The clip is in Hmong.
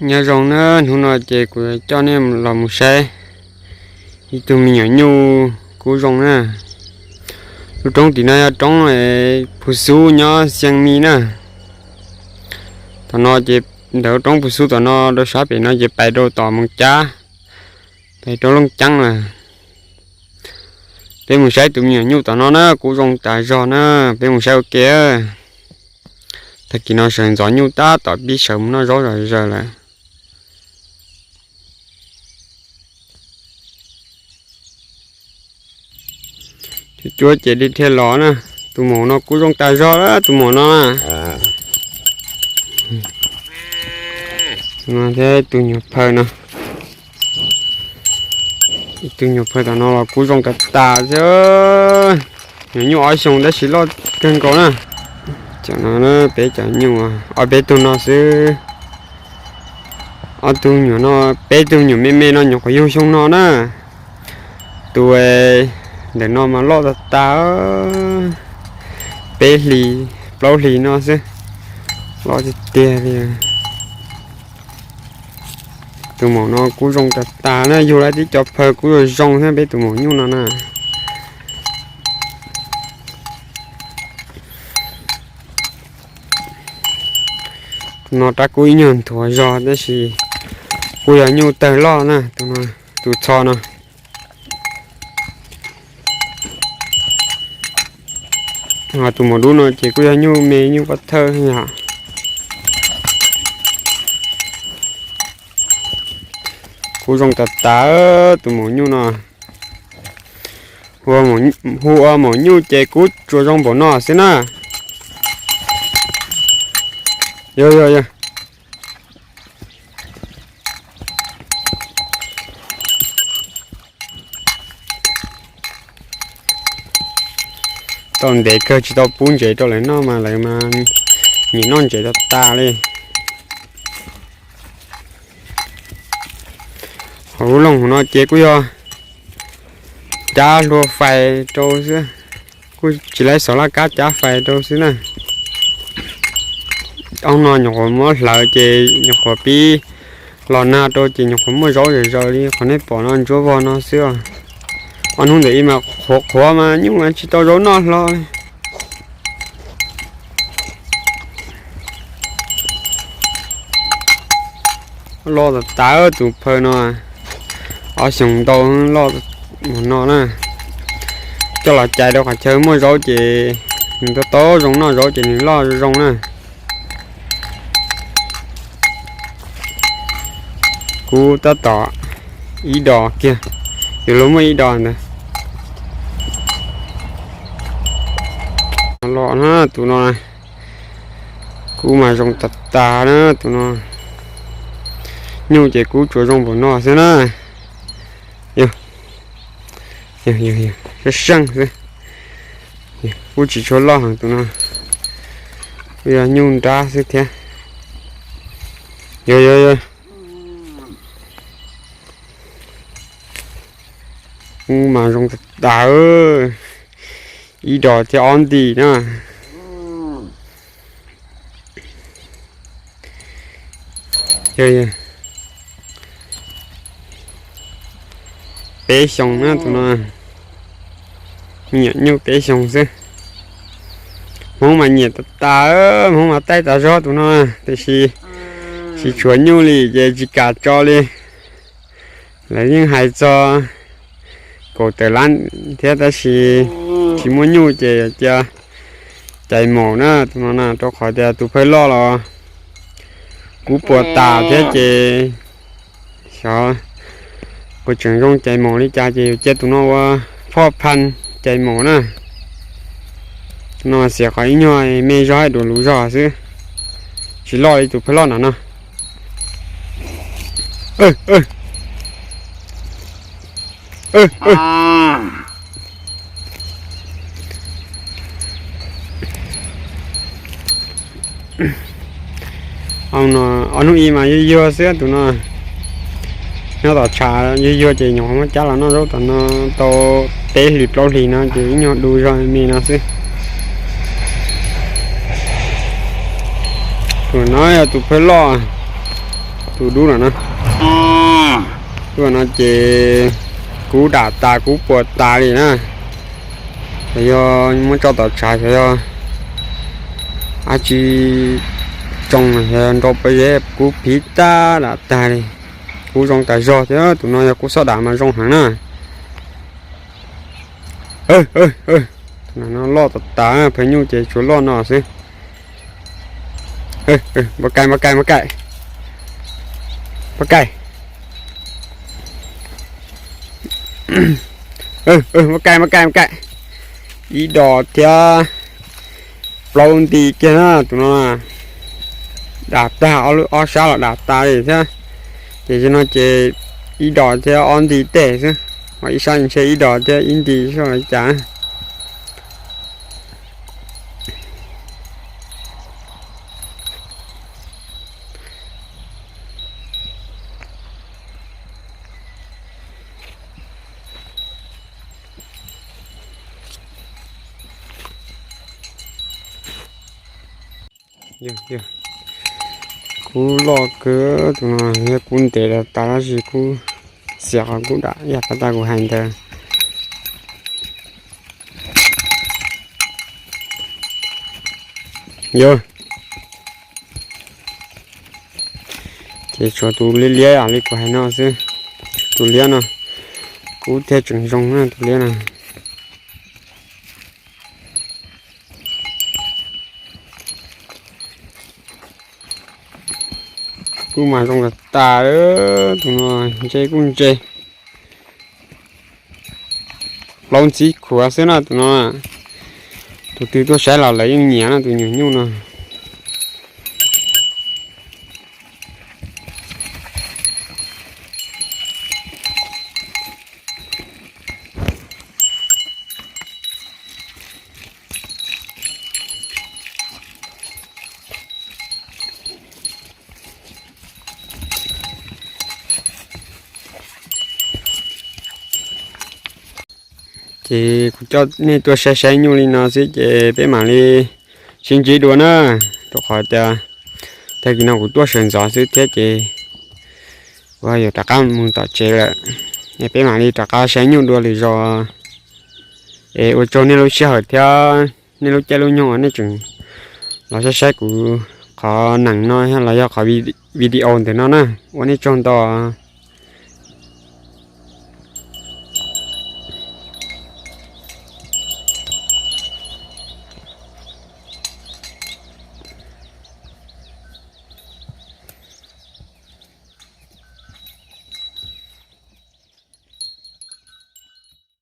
Nyob zoo na, hnub no ces kuv coj nej los mus saib ib tug me nyuam nyuj kub zoo na. Lub roob tim no yog roob Phu Xub nyob Xiav Mis na. Tom no ces ntawm roob Phu Xub tom no rau sab pem no ces pais rau tom Moos Cab, pais rau Looj Ceeb lawm. Peb mus saib tus me nyuam nyuj tom no na, kub zoo tas zog na, peb mus saib ua ke. Tag kis no sawv ntxov nyuj tab tom pib sawv mus noj zaub zom zaws lawm. Cuab ces dhia dhia los na. Tus maum no kub zoo tas zog lawm tus maum no na. Thiab tus nyuam phaw no, tus nyuam phaw tom no los kub zoo tas tas xwb. Nyuam nyuj ob xyoos tab sis loj kawg nkaus na. Cov no peb cov nyuj, ob peb tug no xwb. Ob tug nyuam no, peb tug nyuam me me no nyuam qhuav yug xyoo no na. Tus ntawm no mas loj tas tas, peb hlis plaub hlis no xwb, loj tiag tiag li. Tus maum no kub zoo tas tas na, yug lawm tib co phaw kub zoo zoo thiab peb tus maum nyuj no na. No rab kub ib nyuag nthuav zog tab sis kuj yog nyuj tawg loj na, tus txho no. Tus maum dub no ces kuj yog nyuj me nyuj pov thawj yom. Kub zoo tas tas tus maum nyuj no. Hu ua maum nyuj ces kub tsuas zoo npaum no xwb na. Yog yog yog. Tau ntev kawg tsis tau pub ntsev rau lawv noj mas lawv mas nyiam noj ntsev tas tas li. Hauv lub loog hauv no ces kuj yog cab hlua fais rau xwb, kuj tsis laib xov laj kab cab fais rau xwb na. Ob no nyuam qhuav muab hlawv ces nyuam qhuav pib los nag rau ces nyuam qhuav muaj zaub zom zaws li qhov nej pom no ntsuab vog no xwb os. Ob hnub ntawm ib mas qhuav qhuav mas nyuj mas tsis tau zaub noj hlo li. Loj tas tas tus phaw no, ob xyoos ntau loj mus no na. Coj los cais rau qhov chaw muaj zaub ces nws tau tau zoo noj zaub ces nws loj zoo na. Kub tab tom ib dos kiag, yuav luag muaj ib dos ntawd. Los na tus no, kub mas zoo tas tas na tus no. Nyuj ces kub tsuas zoo npaum no xwb na. Yog, yog, yog, seej seej xwb. Kub tsis tshua loj heev tus no, yog nyuj nrab xwb thiab. Yog, yog, yog. Kub mas zoo tas tas, ib dos thiab ob nti na. Yog, yog. Peb xyoos na tus no, me nyuam nyuj peb xyoos xwb. Hmoob mas nyiam tas tas, Hmoob mas taij tas zog tus no, tiam sis tsis tshuav nyuj li ces tsis kam tso li. Lawv yeej hais txog kaum tawm lab thiab tab sis tsis muaj nyuj ces cia cais maum na tus no na, rau qhov tias tus phawj loj los kub puas tas thiab ces xyov puas tseem zoo cais maum li cas ces yuav cia tus no ua phoj phan cais maum na. No xiam qhov ib nyuag me zog hais dua luv zog xwb, tsis loj li tus phawj loj no no. Ob hnub ib mas yuag yuag xwb tus no. Nyob tom tshav yuag yuag ces nyuam qhuav muab cab los noj zaub tom no tau peb hlis plaub hlis no ces ib nyuag du zog me no xwb. Tus no yog tus phawj loj, Tus dub no na, tus no ces kuv dam tas kuv puas tas li na. Xyov yog muab tso tom tshav, xyov yog dab tsi tsoo, xyov nrau pob zeb kuv phiv tag dam tag li. Kuv zoo tas zog thiab, tus no yog kuv xob dam mas zoo heev na. Tus no loj tas tas, phaj nyuj ces tsuas loj no xwb. Npau kaim, npau kaim, npau kaim. Npau kaim. Npau kaim, npau kaim, npau kaim. Ib dos thiab plaub nti kiag na tus no. Dam tag ob lub, ob sab los dam tas li thiab. Ces no ces ib dos thiab ob nti tej xwb, ho ib sab ntshe ib dos thiab ib nti xwb li cas. Kuv loj kawg tus no, yog kuv ntes tas tab sis kuv xiam qhov kuv dam ib yam qhov tas kuv hais ntawd. Yog, ces tshuav tus liab liab li kuv hais no xwb. Tus liab no kuv thiaj tseem zoo na, tus liab no. Kuj mas zoo tas tas, tus no ntse kuj ntse. Plaub ntxhib khuav xwb na tus no. Tus twg tuaj saib los lawv yeej nyiam na tus nyuam nyuj no. Ces kuv coj nej tuaj saib saib nyuj li no xwb ces peb mam li sib ntsib dua na, rau qhov tias tag kis no kuv tuaj sawv ntxov xwb thiab ces kuv yuav rov qab mus tom tsev lawm. Es peb mam li rov qab saib nyuj dua lwm zaus. Es ua tsaug nej lub sij hawm thiab nej lub caij lub nyoog uas nej tseem los saib saib kuv qhov nees no los yog qhov video ntawm no na. Ua nej tsaug ntau.